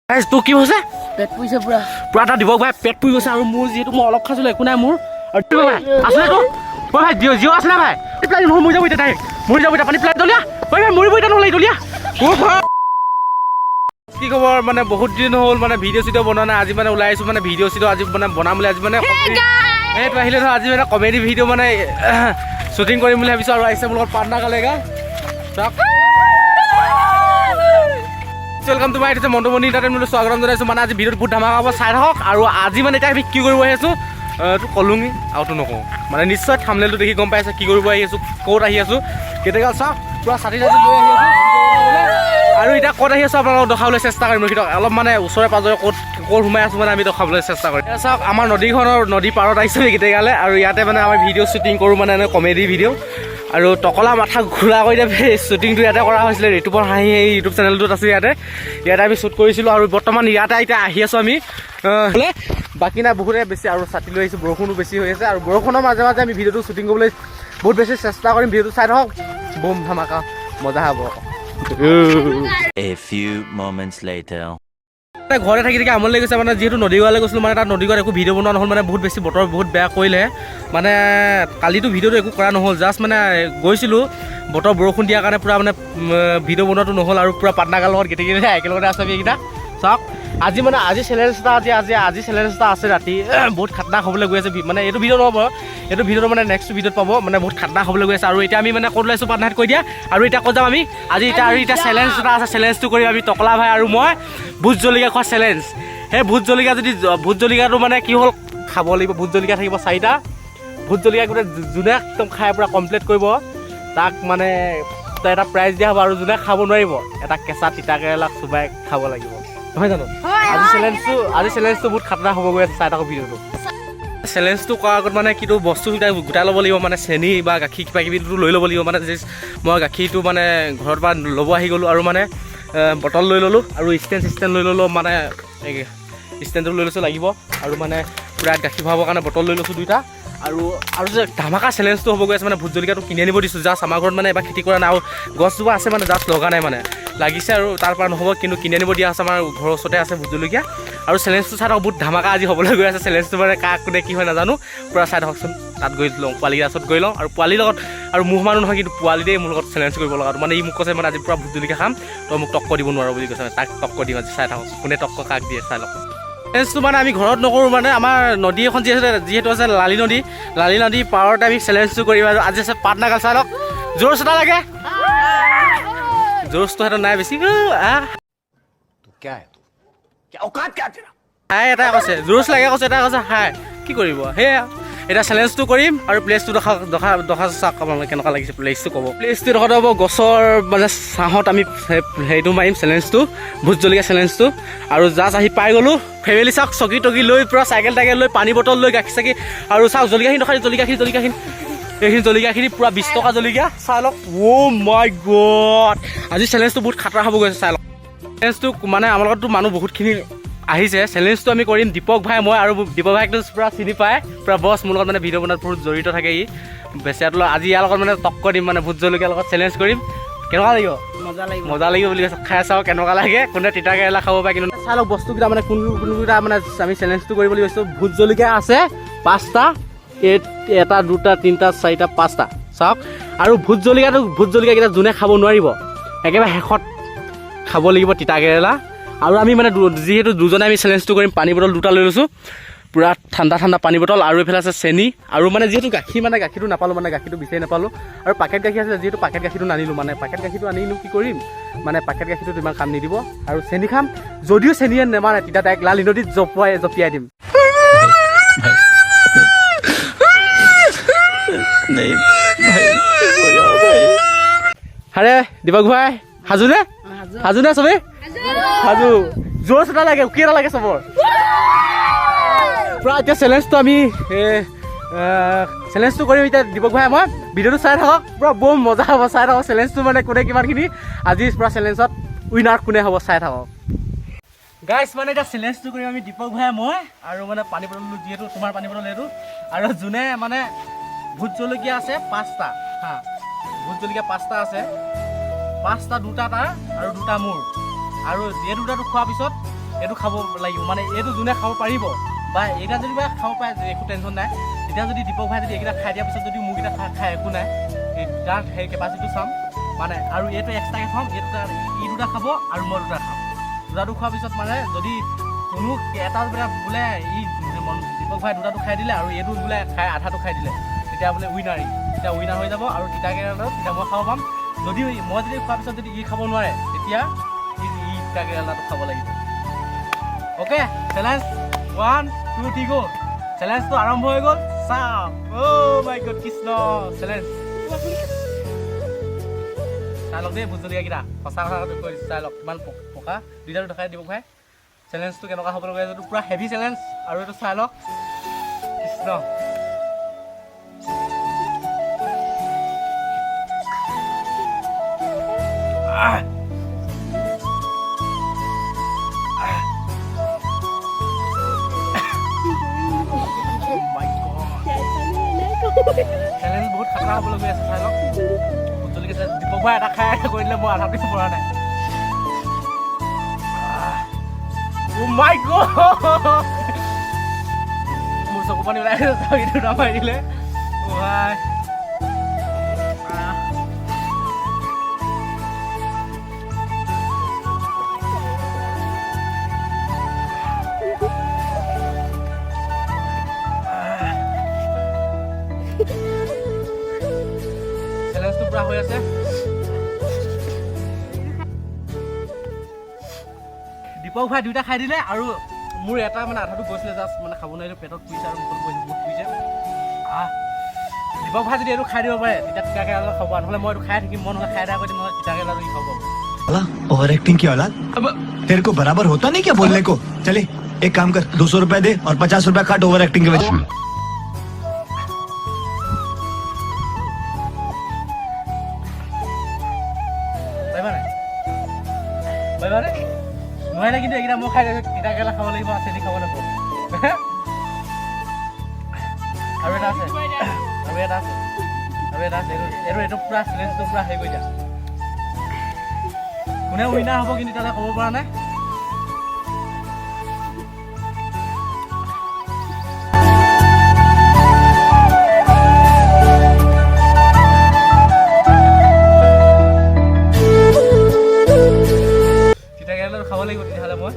Guys, তোৰ কি হৈছে? পেট পুৰিছে পুৰা। পুৰা এটা দিবক ভাই পেট পুৰি গৈছে। আৰু মোৰ যিহেতু মই অলপ খাইছিলোঁ, একো নাই মোৰ। আৰু দিবক ভাই আছিলে তোৰ? ঐ ভাই, জিঅ' জিঅ' আছিলে ভাই। পেলাই নহয়, মৰি যাব এতিয়া, ডাইৰেক্ট মৰি যাব এতিয়া। পানী পেলাই দলীয়া। ঐ ভাই, মৰিব এতিয়া নহ'লে দলীয়া। অ' ভাই, কি খবৰ? মানে বহুত দিন হ'ল মানে ভিডিঅ' চিডিঅ' বনোৱা নাই। আজি মানে ওলাই আহিছোঁ, মানে ভিডিঅ' চিডিঅ' আজি মানে বনাম বুলি। আজি মানে এইটো আহিলে ধৰ, আজি মানে কমেডি ভিডিঅ' মানে শ্বুটিং কৰিম বুলি ভাবিছোঁ। আৰু আহিছে মোৰ লগত পাটনা কালেগা। চাওক, welcome to my এইটো মণ্টুমণি এণ্টাৰটেইনমেণ্টলৈ স্বাগতম জনাইছোঁ। মানে আজি ভিডিঅ'ত বহুত ধামাকা হ'ব, চাই থাকক। আৰু আজি মানে এতিয়া আমি কি কৰিব আহি আছোঁ তো ক'লোঙি আৰুতো নকওঁ। মানে নিশ্চয় থামনেলটো দেখি গম পাইছে কি কৰিব আহি আছোঁ, ক'ত আহি আছোঁ। কেতিয়াবা চাওক, পূৰা ছাতি ছাতি লৈ আহি আছোঁ। আৰু এতিয়া ক'ত আহি আছোঁ আপোনালোকক দেখাবলৈ চেষ্টা কৰিম। ৰখি থাকক অলপ। মানে ওচৰে পাজৰে ক'ত ক'ত সোমাই আছোঁ মানে আমি দেখাবলৈ চেষ্টা কৰিম। এতিয়া চাওক, আমাৰ নদীখনৰ নদী পাৰত আহিছোঁ কেতিয়ালে। আৰু ইয়াতে মানে আমি ভিডিঅ' শ্বুটিং কৰোঁ, মানে এনে কমেডি ভিডিঅ'। আৰু টকলা মাথা ঘোলা কৰি দিয়া শ্বুটিংটো ইয়াতে কৰা হৈছিলে। ঋতুপৰ হাঁহি এই ইউটিউব চেনেলটোত আছে। ইয়াতে আমি শ্বুট কৰিছিলোঁ। আৰু বৰ্তমান ইয়াতে এতিয়া আহি আছোঁ আমি। বাকী নাই, বহুতে বেছি আৰু ছাতি লৈ আহিছোঁ, বৰষুণো বেছি হৈ আছে। আৰু বৰষুণৰ মাজে মাজে আমি ভিডিঅ'টো শ্বুটিং কৰিবলৈ বহুত বেছি চেষ্টা কৰিম। ভিডিঅ'টো চাই থাকক, বুম ধামাকা মজা হ'ব। A few moments later. মানে ঘৰতে থাকি থাকি আমনি লাগি গৈছে। মানে যিহেতু নদীগড়ালৈ গৈছিলোঁ, মানে তাত নদীগড়াত একো ভিডিঅ' বনোৱা নহ'ল। মানে বহুত বেছি বতৰ বহুত বেয়া কৰিলে। মানে কালিতো ভিডিঅ'টো একো কৰা নহ'ল, জাষ্ট মানে গৈছিলোঁ, বতৰ বৰষুণ দিয়াৰ কাৰণে পূৰা মানে ভিডিঅ' বনোৱাটো নহ'ল। আৰু পূৰা পাটনাগাৰ লগত গোটেইকেইটা একেলগতে আছোঁ আমি এইকেইটা। চাওক, আজি মানে আজি চেলেঞ্জ এটা আজি আজি আজি চেলেঞ্জ এটা আছে। ৰাতি বহুত খাতৰনাক হ'বলৈ গৈ আছে। মানে এইটো ভিডিঅ' নহ'ব, এইটো ভিডিঅ'টো মানে নেক্সট ভিডিঅ'ত পাব। মানে বহুত খাতৰনাক হ'বলৈ গৈ আছে। আৰু এতিয়া আমি মানে ক'ত ওলাইছোঁ পাটনাত কৈ দিয়া। আৰু এতিয়া ক'ত যাম আমি আজি? এতিয়া আৰু এতিয়া চেলেঞ্জ এটা আছে, চেলেঞ্জটো কৰিম আমি টকলা ভাই আৰু মই, ভোট জলকীয়া খোৱা চেলেঞ্জ। সেই ভোট জলকীয়া যদি ভোট জলকীয়াটো মানে কি হ'ল, খাব লাগিব। ভোট জলকীয়া থাকিব চাৰিটা। ভোট জলকীয়া গোটেই যোনে একদম খাই পূৰা কমপ্লিট কৰিব, তাক মানে এটা প্ৰাইজ দিয়া হ'ব। আৰু যোনে খাব নোৱাৰিব, এটা কেঁচা তিতা কেৰেলা চোবাই খাব লাগিব, নহয় জানো? আজি চেলেঞ্জটো বহুত খাতৰনাক হ'ব গৈ আছে, চাই থাকক ভিডিঅ'টো। চেলেঞ্জটো কৰাৰ আগত মানে কিটো বস্তু গোটাই ল'ব লাগিব, মানে চেনি বা গাখীৰ কিবা কিবিটো লৈ ল'ব লাগিব। মানে মই গাখীৰটো মানে ঘৰৰ পৰা ল'ব আহি গ'লোঁ। আৰু মানে বটল লৈ ল'লোঁ আৰু ষ্টেণ্ড চিষ্টেণ্ড লৈ ল'লোঁ। মানে ষ্টেণ্ডটো লৈ লৈছোঁ, লাগিব। আৰু মানে পূৰা গাখীৰ ভৰাবৰ কাৰণে বটল লৈ লৈছোঁ দুইটা। আৰু আৰু যে ধামাকা চেলেঞ্জটো হ'ব গৈ আছে, মানে ভোট জলকীয়াটো কিনি আনিব দিছোঁ জাষ্ট। আমাৰ ঘৰত মানে এবাৰ খেতি কৰা নাই আৰু গছজোপা আছে, মানে জাষ্ট লগা নাই, মানে লাগিছে আৰু তাৰ পৰা নহ'ব, কিন্তু কিনি আনিব দিয়া আছে। আমাৰ ঘৰৰ ওচৰতে আছে ভোট জলকীয়া। আৰু চেলেঞ্জটো চাই থাকক, বহুত ধামাকা আজি হ'বলৈ গৈ আছে। চেলেঞ্জটো মানে কাক কোনে কি হয় নাজানো, পূৰা চাই থাককচোন। তাত গৈ লওঁ, পোৱালি ওচৰত গৈ লওঁ। আৰু পোৱালিৰ লগত আৰু মোৰ মানুহ নহয়, কিন্তু পোৱালি দেই মোৰ লগত চেলেঞ্জ কৰিব লগাটো। মানে ই মোক কৈছে, মানে আজি পূৰা ভোট জলকীয়া খাম, তই মোক টক্কৰ দিব নোৱাৰো বুলি কৈছে। মানে তাক টক্কৰ দিম আজি, চাই থাকক কোনে টক্কৰ কাক দিয়ে, চাই লওক। চেলেঞ্জটো মানে আমি ঘৰত নকৰোঁ, মানে আমাৰ নদী এখন যিহেতু আছে লালি নদী, লালি নদীৰ পাৰতে আমি চেলেঞ্জটো কৰিম। আৰু আজি আছে পাটনাগাল, চাই লওক। জোৰ চোতা লাগে, জোৰটো সিহঁতৰ নাই বেছি। আহ। क्या है तू? क्या औकात क्या तेरा? হাই এটা কৈছে, জোৰচ লাগে কৈছে, এটা কৈছে হাই। কি কৰিব, সেয়া এতিয়া চেলেঞ্জটো কৰিম। আৰু প্লেচটো দেখা দেখা দেখা চাওক আপোনালোকে কেনেকুৱা লাগিছে প্লেচটো ক'ব। প্লেচটো দেখাটো হ'ব গছৰ মানে ছাঁহত আমি হেৰিটো মাৰিম চেলেঞ্জটো, ভোট জলকীয়া চেলেঞ্জটো। আৰু জাষ্ট আহি পাই গ'লোঁ। ফেমিলি চাওক, চকী টকী লৈ পূৰা চাইকেল টাইকেল লৈ, পানী বটল লৈ, গাখীৰ চাখীৰ। আৰু চাওক জলকীয়াখিনি দেখাই, জলকীয়াখিনি জলকীয়াখিনি এইখিনি জলকীয়াখিনি পূৰা 20 টকা জলকীয়া, চাই লওক। অ' মাই গড, আজি চেলেঞ্জটো বহুত খাতৰা হ'ব গৈছে, চাই লওক। চেলেঞ্জটো মানে আমাৰ লগততো মানুহ বহুতখিনি আহিছে। চেলেঞ্জটো আমি কৰিম দীপক ভাই, মই। আৰু দীপক ভাইকতো পূৰা চিনি পায়, পূৰা বছ। মোৰ লগত মানে ভিডিঅ' বনোৱাত বহুত জড়িত থাকে ই বেচেৰাটো। আজি ইয়াৰ লগত মানে টক্কৰ দিম, মানে ভোট জলকীয়াৰ লগত চেলেঞ্জ কৰিম। কেনেকুৱা লাগিব? মজা লাগিব। মজা লাগিব বুলি কৈছে। খাই চাওঁ কেনেকুৱা লাগে, কোনে তিতা কেৰেলা খাব পাৰে। কিন্তু চাই লওক বস্তুকেইটা, মানে কোন কোনকেইটা মানে আমি চেলেঞ্জটো কৰিব বুলি কৈছোঁ। ভোট জলকীয়া আছে পাঁচটা, এটা দুটা তিনিটা চাৰিটা পাঁচটা, চাওক। আৰু ভোট জলকীয়াকেইটা যোনে খাব নোৱাৰিব, একেবাৰে শেষত খাব লাগিব তিতা কেৰেলা। আৰু আমি মানে যিহেতু দুজনে আমি চেলেঞ্জটো কৰিম, পানী বটল দুটা লৈ লৈছোঁ, পূৰা ঠাণ্ডা ঠাণ্ডা পানী বটল। আৰু এইফালে আছে চেনি। আৰু মানে যিহেতু গাখীৰ, মানে গাখীৰটো নাপালোঁ, মানে গাখীৰটো বিচাৰি নাপালোঁ। আৰু পাকেট গাখীৰ আছিলে, যিহেতু পাকেট গাখীৰটো নানিলোঁ। মানে পাকেট গাখীৰটো আনিনো কি কৰিম, মানে পাকেট গাখীৰটোত ইমান কাম নিদিব। আৰু চেনি খাম, যদিও চেনিয়ে নেমানে তেতিয়া ডাইৰেক্ট লালি নদীত জঁপিয়াই জঁপিয়াই দিম। नहीं भाई, भाई। আৰে দীপক ভাই, সাজু নে? সাজু নে চবেই? সাজু। জোৰ এটা লাগে, উকি এটা লাগে চবৰ পুৰা। এতিয়া চেলেঞ্জটো আমি চেলেঞ্জটো কৰিম এতিয়া দীপক ভাই মই। ভিডিঅ'টো চাই থাকক, পুৰা বম মজা হ'ব, চাই থাকক। চেলেঞ্জটো মানে কোনে কিমানখিনি আজি পুৰা চেলেঞ্জত উইনাৰ কোনে হ'ব, চাই থাকক। গাইছ, মানে এতিয়া চেলেঞ্জটো কৰিম আমি দীপক ভাই মই। আৰু মানে পানী বটল, যিহেতু তোমাৰ পানী বটল এইটো। আৰু যোনে মানে ভোট জলকীয়া আছে পাঁচটা, হা, ভোট জলকীয়া পাঁচটা আছে, পাঁচটা, দুটা তাৰ আৰু দুটা মোৰ। আৰু এই দুটাটো খোৱাৰ পিছত এইটো খাব লাগিব। মানে এইটো যোনে খাব পাৰিব বা এইকেইটা যদি বা খাব পাৰে, একো টেনশ্যন নাই। তেতিয়া যদি দীপক ভাই যদি এইকেইটা খাই দিয়াৰ পিছত যদি মোৰকেইটা খাই একো নাই, এই তাৰ সেই কেপাচিটিটো চাম মানে। আৰু এইটো এক্সট্ৰাকৈ খাম, এই দুটা, ই দুটা খাব আৰু মই দুটা খাম। দুটাটো খোৱাৰ পিছত মানে যদি কোনো এটা বোলে ই দীপক ভাই দুটাটো খাই দিলে আৰু এইটো বোলে খাই আধাটো খাই দিলে, তেতিয়া বোলে উইনাৰ ই, তেতিয়া উইনাৰ হৈ যাব। আৰু তিতা কেৰেলাটো তেতিয়া মই খাব পাম। যদি মই যদি খোৱাৰ পিছত যদি ই খাব নোৱাৰে, তেতিয়া ই তিতা কেৰেলাটো খাব লাগিব। Okay, challenge, one, two, three, go! চেলেঞ্জটো আৰম্ভ হৈ গ'ল। চাওঁ, অ' মাই গড, কৃষ্ণ! চেলেঞ্জ চাই লওক দেই। ভোট জলকীয়াকেইটা সঁচা কথা কৈ চাই লওক কিমান পকা। দুইটাটো দেখাই দিব ভাই। চেলেঞ্জটো কেনেকুৱা হ'বলৈ গৈ আছে, এইটো পূৰা হেভি চেলেঞ্জ। আৰু এইটো চাই লওক, কৃষ্ণ! আহ! My God! Challenge বহুত খাতৰা হ'বলৈ গৈ আছে, চাই লওক। ভোট জলকীয়া challenge। Dipak ভাই এটা খাই কৰি দিলে, মই আধা পিছ পৰা নাই। মাই গড, মোৰ চকু পানী ওলাই গৈছে। এইটো নামাৰি দিলে। অ' ভাই। আহ। চেলেঞ্জটো পূৰা হৈ আছে। দীপক ভাই দুইটা খাই দিলে আৰু মোৰ এটা মানে আধাটো গৈছিলে জাষ্ট, মানে খাব নোৱাৰিলোঁ, পেটত পুৰিছে আৰু মুখত পৰিছে, বহুত পুৰিছে। আহ, দীপক ভাই যদি এইটো খাই দিব পাৰে, তেতিয়া তিতা কেৰেলাটো খাব। নহ'লে মই এইটো খাই থাকিম। মই নহ'লে খাই এটা কৰি দিম, নহ'লে তিতা কেৰেলাটো ই খাব পাব। ओवर एक्टिंग की औलाद, तेरे को बराबर होता नहीं क्या बोलने को? चले, एक काम कर, 200 रुपए दे और 50 रुपए काट ओवर एक्टिंग के वजह। পাৰিবা নাই? পাৰিবা নে? নোৱাৰিলে কিন্তু এইকেইটা মই খাই তিতা কেৰেলা খাব লাগিব, চেনি খাব লাগিব। আৰু এটা আছে, আৰু এটা আছে, আৰু এটা আছে। এইটো পূৰা চেলেঞ্জটো পূৰা হেৰি কৰি দিয়া। কোনে উইনাৰ হ'ব কিন্তু এতিয়ালৈ ক'ব পৰা নাই। তিতা কেৰেলাটো খাব লাগিব তেতিয়াহ'লে মই।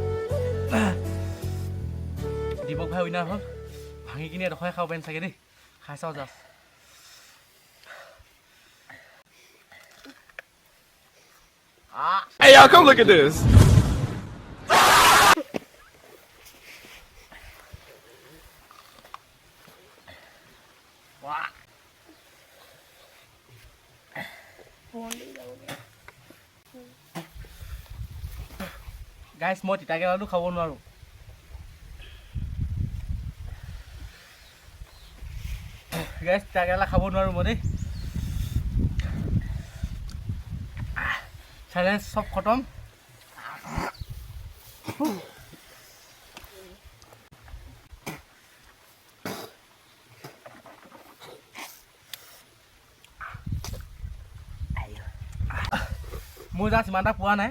দীপক ভাই উইনাৰ হ'ল। ভাঙি কিনে এডোখৰে খাব পাৰিম চাগে দেই। খাই চাওঁ just. Hey, y'all, come look at this. বাহ! গাইছ, মই তিতা কেৰেলাটো খাব নোৱাৰোঁ। গাইছ, তিতা কেৰেলা খাব নোৱাৰোঁ মই দেই। চেলেঞ্জ চব খতম। মোৰ জাষ্ট ইমান এটা পোৱা নাই,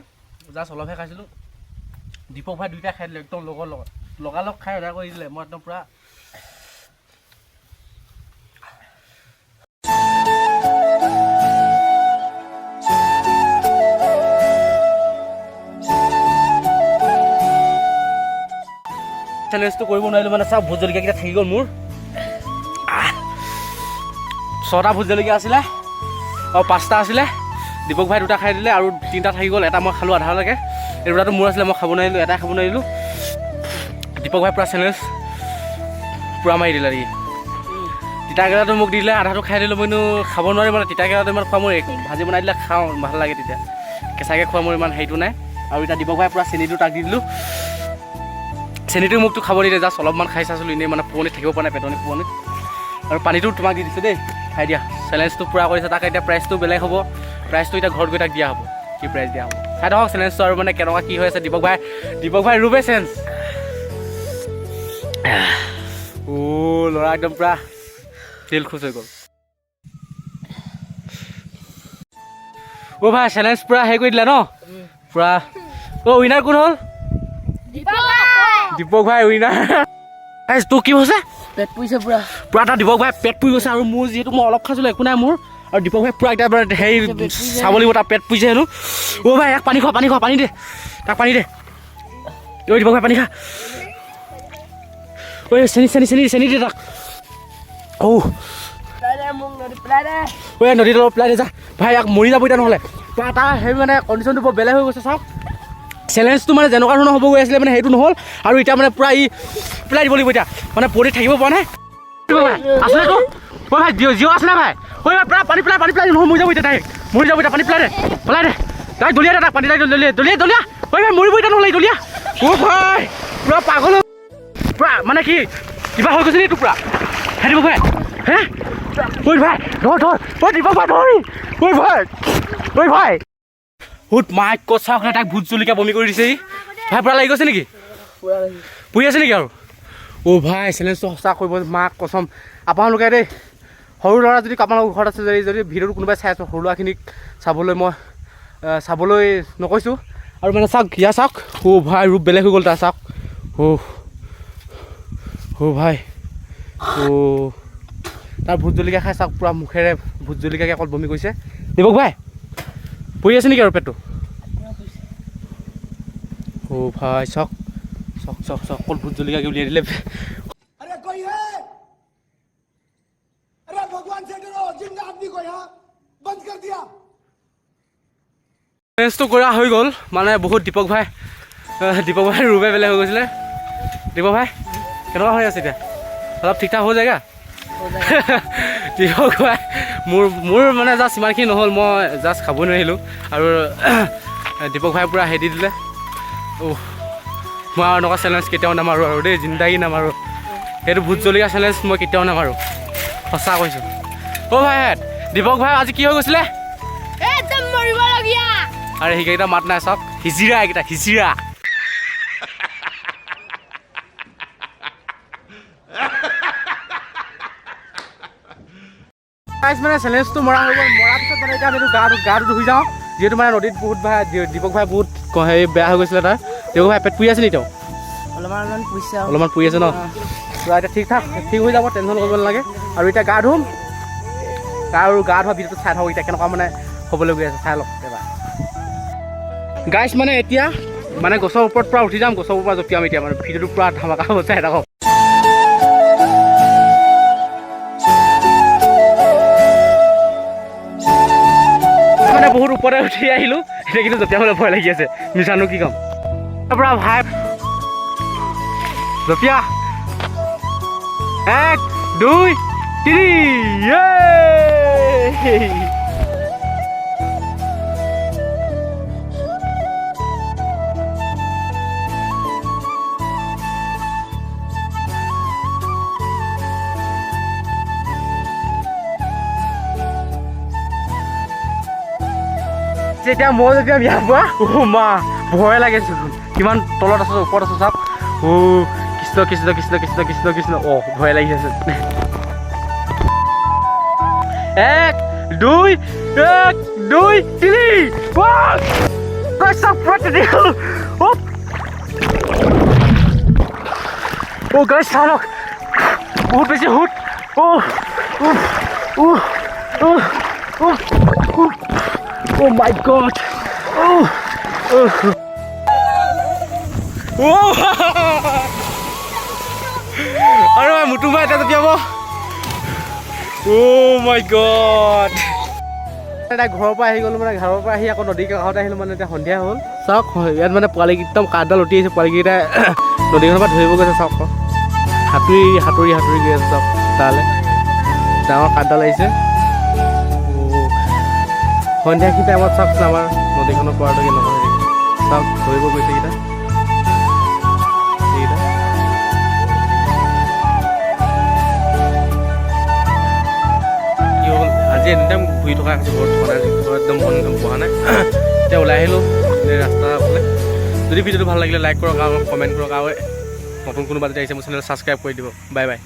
জাষ্ট অলপহে খাইছিলোঁ। দীপক ভাই দুইটা খাই দিলে একদম লগৰ লগত লগালগ খাই অৰ্ডাৰ কৰি দিলে। মই একদম পূৰা চেলেঞ্জটো কৰিব নোৱাৰিলোঁ। মানে চাওক, ভোট জলকীয়াকেইটা থাকি গ'ল মোৰ। ছটা ভোট জলকীয়া আছিলে, অঁ, পাঁচটা আছিলে। দীপক ভাই দুটা খাই দিলে আৰু তিনিটা থাকি গ'ল। এটা মই খালোঁ আধালৈকে। এই দুটাটো মোৰ আছিলে, মই খাব নোৱাৰিলোঁ, এটাই খাব নোৱাৰিলোঁ। দীপক ভাই পূৰা চেলেঞ্জ পূৰা মাৰি দিলে নেকি। তিতা কেৰেলাটো মোক দিলে, আধাটো খাই দিলোঁ। মই খাব নোৱাৰিম। মানে তিতা কেৰেলাটো ইমান খোৱা মোৰ, ভাজি বনাই দিলে খাওঁ, ভাল লাগে। তেতিয়া কেঁচাকৈ খোৱা মোৰ ইমান হেৰিটো নাই। আৰু এতিয়া দীপক ভাই পূৰা চেনিটো তাক দি দিলোঁ। চেনিটো মোকতো খাব নিদিয়ে, জাষ্ট অলপমান খাই চাইছিলোঁ এনেই। মানে পুৰণিত থাকিব পৰা নাই, পেটনি পুৰণিত। আৰু পানীটো তোমাক দি দিছোঁ দেই, খাই দিয়া। চেলেঞ্জটো পূৰা কৰিছে তাক। এতিয়া প্ৰাইজটো বেলেগ হ'ব। প্ৰাইজটো এতিয়া ঘৰত গৈ তাক দিয়া হ'ব। কি প্ৰাইজ দিয়া হ'ব চাই থাকক। চেলেঞ্জটো আৰু মানে কেনেকুৱা কি হৈ আছে। দীপক ভাই, দীপক ভাই ৰূপে চেঞ্জ। অ' ল'ৰা একদম পূৰা দিল খুচ হৈ গ'ল। অ' ভাই, চেলেঞ্জ পূৰা হেৰি কৰি দিলা ন পূৰা। অ' উইনাৰ কোন হ'ল? দীপক ভাই উইনাৰ। তোৰ কি হৈছে? পেট পুৰিছে পুৰা। পুৰা এটা দীপক ভাই পেট পুৰি গৈছে। আৰু মোৰ যিহেতু মই অলপ খাইছিলোঁ, একো নাই মোৰ। আৰু দীপক ভাই পুৰা এতিয়া হেৰি চাব লাগিব, তাৰ পেট পুৰিছে হেনো। অ' ভাই, ইয়াক পানী খোৱা, পানী খোৱা, পানী দে তাক, পানী দে। ঐ দীপক ভাই, পানী খা। ঐ, চেনি চেনি চেনি চেনি দে তাক। অ' ঐ, নদীত অলপ পেলাই দে যা ভাই, ইয়াক, মৰি যাব এতিয়া নহ'লে। তাৰ সেই মানে কণ্ডিশ্যনটো বৰ বেলেগ হৈ গৈছে। চাওক, চেলেঞ্জটো মানে যেনেকুৱা ধৰণৰ হ'ব গৈ আছিলে, মানে সেইটো নহ'ল। আৰু এতিয়া মানে পূৰা ই পেলাই দিব লাগিব এতিয়া, মানে পৰি থাকিব পৰা নাই। আছিলে তো ঐ ভাই, জিঅ' জিঅ' আছিলে ভাই। ঐ ভাই, পেলাই, পানী পেলাই, পানী পেলাই। নহয়, মৰি যাব এতিয়া, তাই মৰি যাব এতিয়া। পানী পেলাই দে, পেলাই দে তাই, দলিয়া দে তাক পানী, তাই দলিয়া, দলিয়া, দলিয়া। ঐ ভাই, মৰিব এতিয়া নহ'লে, দলিয়া। অ' ভাই, পূৰা পাগল হৈ পূৰা মানে কি কিবা হৈ গৈছে নি তোৰ পূৰা? হে দীপক ভাই, হে ঐ ভাই, ধৰ ধৰ। ঐ দীপক ভাই, ধৰ। ঐ ভাই, ঐ ভাই, হুত মাইক ক'ত চাওক না, তাক ভোট জলকীয়া বমি কৰি দিছে ই। ভাই, পূৰা লাগি গৈছে নেকি? পুৰি আছে নেকি? আৰু অ' ভাই, চেলেঞ্জটো সঁচা কৰিব, মাক কচম। আপোনালোকে দেই, সৰু ল'ৰা যদি আপোনালোকৰ ঘৰত আছে, যদি যদি ভিডিঅ'টো কোনোবাই চাই আছে, সৰু ল'ৰাখিনিক চাবলৈ মই চাবলৈ নকৈছোঁ। আৰু মানে চাওক, ইয়াৰ চাওক। অ' ভাই, ৰূপ বেলেগ হৈ গ'ল তাৰ, চাওক। অ' অ' ভাই, অ' তাৰ ভোট জলকীয়া খাই চাওক, পূৰা মুখেৰে ভোট জলকীয়াকে অকল বমি কৰিছে। দীপক ভাই, পৰি আছে নেকি আৰু পেটটো? অ' ভাই, চাওক চাওক চাওক চাওক, অকল ভোট জলকীয়াকে উলিয়াই দিলে। अरे कोई है? अरे भगवान से डरो, जिंदा आदमी को यहाँ बंद कर दिया। চেলেঞ্জটো কৰা হৈ গ'ল। মানে বহুত দীপক ভাই ৰূপে বেলেগ হৈ গৈছিলে। দীপক ভাই, কেনেকুৱা হৈ আছে এতিয়া? অলপ ঠিক ঠাক হৈ যায়গা দীপক ভাই? মোৰ মানে জাষ্ট ইমানখিনি নহ'ল, মই জাষ্ট খাব নোৱাৰিলোঁ। আৰু দীপক ভাই পূৰা হেৰি দিলে। অ' মই আৰু এনেকুৱা চেলেঞ্জ কেতিয়াও নামাৰোঁ আৰু দেই, জিন্দাগী নামাৰোঁ। সেইটো ভোট জলকীয়া চেলেঞ্জ মই কেতিয়াও নামাৰোঁ, সঁচা কৈছোঁ। অ' ভাই, দীপক ভাই আজি কি হৈ গৈছিলে? একদম মৰিবলগীয়া। আৰু সেইকেইটা মাত নাই, চাওক, হিজিৰা এইকেইটা, হিজিৰা। গাইজ, মানে চেলেঞ্জটো মৰা হৈ গ'ল। মৰাৰ পিছত মানে এতিয়া আমি গাটো ধুই যাওঁ, যিহেতু মানে নদীত বহুত ভাই, দীপক ভাই বহুত হেৰি বেয়া হৈ গৈছিলে তাৰ। দীপক ভাই, পেট পুৰি আছে নি তেওঁ? অলপমান অলপমান পুৰিছে আৰু। অলপমান পুৰি আছে ন পুৰা? এতিয়া ঠিক ঠাক ঠিক হৈ যাব, টেনশ্যন কৰিব নালাগে। আৰু এতিয়া গা ধুম আৰু গা ধোৱা ভিডিঅ'টো চাই থাকক, এতিয়া কেনেকুৱা মানে হ'বলৈ গৈ আছে চাই লওক এবাৰ। গাইজ, মানে এতিয়া মানে গছৰ ওপৰত পূৰা উঠি যাম, গছৰ ওপৰৰ পৰা জঁপিয়াম। এতিয়া মানে ভিডিঅ'টো পূৰা ধামাকা হ'ব, চাই থাকক। মানে বহুত ওপৰতে উঠি আহিলোঁ এতিয়া, কিন্তু জঁপিয়াবলৈ ভয় লাগি আছে, মিছানো কি ক'ম। পূৰা ভাই, জঁপিয়া, এক, দুই, তিনি, ইয়ে! যেতিয়া মই যেতিয়া বিয়া পোৱা, অ' মা, ভয় লাগিছে। কিমান তলত আছো, ওপৰত আছো, চাওক। অ' কৃষ্ণ কৃষ্ণ কৃষ্ণ কৃষ্ণ কৃষ্ণ কৃষ্ণ। অ' ভয় লাগি আছে। এক, দুই, এক, দুই, তিনি, পাঁচ। চাওক, পুৰা তিতি গ'ল। অ' অ' গাইজ, চাওক, বহুত বেছি সোঁত। অ' উফ উফ উফ উফ উফ। Oh my God! Oh! Oh! Oh! আৰু মুটু ভাই এতিয়া জঁপিয়াব। Oh my God! এতিয়া ঘৰৰ পৰা আহি গ'লো, মানে ঘৰৰ পৰা আহি আকৌ নদীৰ কাষত আহিলোঁ। মানে এতিয়া সন্ধিয়া হ'ল। চাওক, ইয়াত মানে পোৱালি একদম কাঠডাল উঠি আহিছে, পোৱালিকেইটাই নদীখনৰ পৰা ধৰিব গৈছে। চাওক, সাঁতুৰি সাঁতুৰি সাঁতুৰি গৈ আছে। চাওক, তালৈ ডাঙৰ কাঠডাল আহিছে। অ' সন্ধিয়াখিনি টাইমত চাওকচোন, আমাৰ নদীখনৰ পাৰটো কেনেকুৱা হৈ থাকে। চাওক, ধৰিব গৈছে এইকেইটা, এইকেইটা। কি হ'ল, আজি এনি টাইম ঘূৰি থকা হৈছে, ঘৰত থকা নাই, ঘৰত একদম মন একদম বহা নাই। এতিয়া ওলাই আহিলোঁ এই ৰাস্তা ফালে। যদি ভিডিঅ'টো ভাল লাগিলে লাইক কৰক আৰু কমেণ্ট কৰক, আৰু নতুন কোনোবা যদি আহিছে মোৰ চেনেল ছাবস্ক্ৰাইব কৰি দিব। Bye bye.